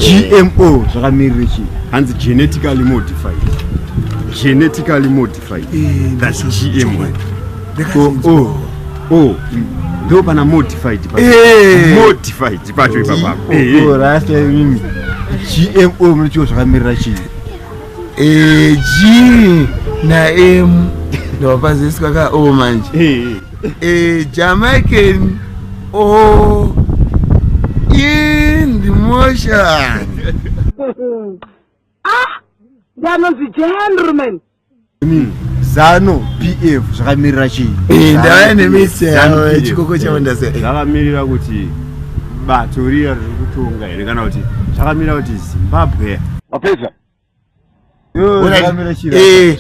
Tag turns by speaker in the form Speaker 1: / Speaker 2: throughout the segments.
Speaker 1: GMO zvakamirira chii?
Speaker 2: Hanzi genetically modified. Genetically modified. That's GMO. O O O. Ndo pana modified pacho. Modified pacho ipapapo.
Speaker 1: O rasta imimi. GMO munotiwo zvakamirira chii?
Speaker 3: G na M ndopaziswa ka O manje. Jamaican O in the motion.
Speaker 4: Ndanonzi gentleman.
Speaker 1: ZANU PF zvakamirira chii?
Speaker 3: Ndava nemisi
Speaker 2: ZANU PF.
Speaker 3: chikoko chavandase.
Speaker 2: Zvakamirira kuti bato riya riri kutonga here kana kuti zvakamirira kuti Zimbabwe?
Speaker 5: Wapedza?
Speaker 1: Yo, zvakamirira chii?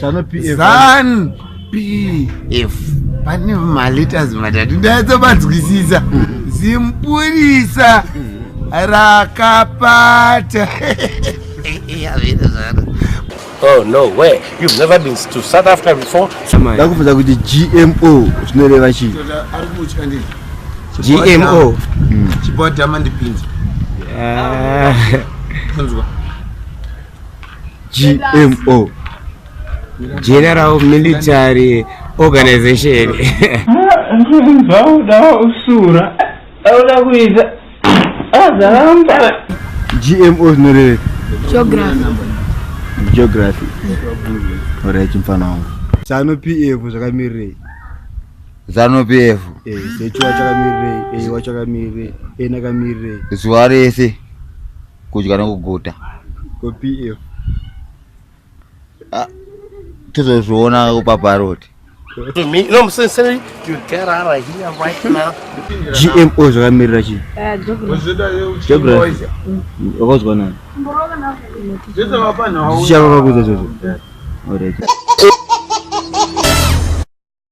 Speaker 1: ZANU PF.
Speaker 3: ZAN PF pane maletters matatu, ndatsomanzwisisa. Zimpurisa rakapata.
Speaker 6: Oh, no way. You've never been to South Africa before?
Speaker 1: Ndakubvunza kuti GMO zvinoreva chii?
Speaker 3: Ari kutya ndi
Speaker 7: GMO.
Speaker 3: Chibhodhama ndipinzi kunzwa.
Speaker 1: GMO.
Speaker 7: General Military Organization.
Speaker 8: Zvauda usura auda kuita azaramba.
Speaker 1: GMO zvinoreva?
Speaker 4: Geography.
Speaker 1: Geography. Alright, mfana wangu. ZANU PF zvakamirirei?
Speaker 5: ZANU PF.
Speaker 1: Zechu wachakamirirei? A wachakamirirei? N akamirirei?
Speaker 5: Zuva rese kudya nekuguta.
Speaker 1: Ko PF?
Speaker 5: Tozozviona kupaparoti.
Speaker 6: To me, no, I'm saying, Senator, you get out of here right now.
Speaker 1: GMO zvakamirira chii?
Speaker 4: Geography.
Speaker 1: Geography. Wakazwa nani? Zvichava vakuudza izvozvo. Alright.